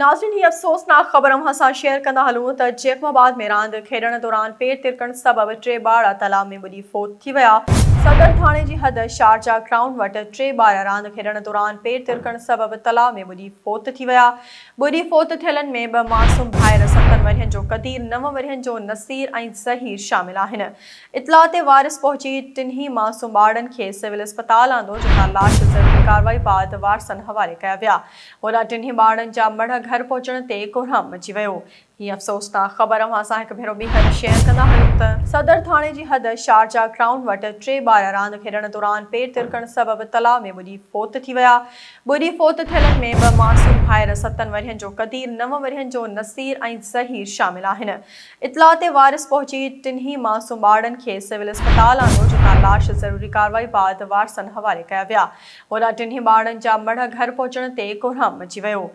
ناظرين هي افسوسناڪ خبر اوهان سان شيئر ڪندا هلون ته جيڪب آباد ۾ راند کيڏڻ دوران پير ترڪڻ سبب ٽي ٻارڙا تلاء ۾ ٻڏي فوت ٿي ويا. صدر ٿاڻي جي حد شارجا گرائونڊ وٽ ٽي ٻار راند کيڏڻ دوران پير ترڪڻ سبب تلاء ۾ ٻڏي فوت ٿي ويا. ٻڏي فوت ٿيلن ۾ ٻه معصوم ڀائر ستن ورهين جو قدير، نو ورهين جو نصير ۽ ظهير شامل آهن. اطلاع تي وارث پهچي ٽنهي معصوم ٻارڙن کي سول اسپتال آندو جتان لاش ضروري ڪارروائي بعد وارثن حوالي ڪيا ويا. هوڏانهن ٽنهي ٻارڙن جا مڙهه گهر پهچڻ تي ڪهرام مچي ويو. هي افسوسناڪ خبر اوهان سان هڪ ڀيرو ٻيهر شيئر ڪندا هلون ته. صدر ٿاڻي جي حد شارجا گرائونڊ وٽ ٽي ٻار راند کيڏڻ دوران پير ترڪڻ سبب تلاء ۾ ٻڏي فوت ٿي ويا. ٻڏي فوت ٿيلن ۾ ٻه معصوم ڀائر ستن ورهين جو قدير، نو ورهين جو نصير ۽ ظهير شامل آهن. اطلاع تي وارث پهچي ٽنهي معصوم ٻارڙن کي سول اسپتال آندو جتان لاش ضروري ڪارروائي بعد وارثن حوالي ڪيا ويا. هوڏانهن ٽنهي ٻارڙن جا مڙهه گهر پهچڻ تي ڪهرام مچي ويو.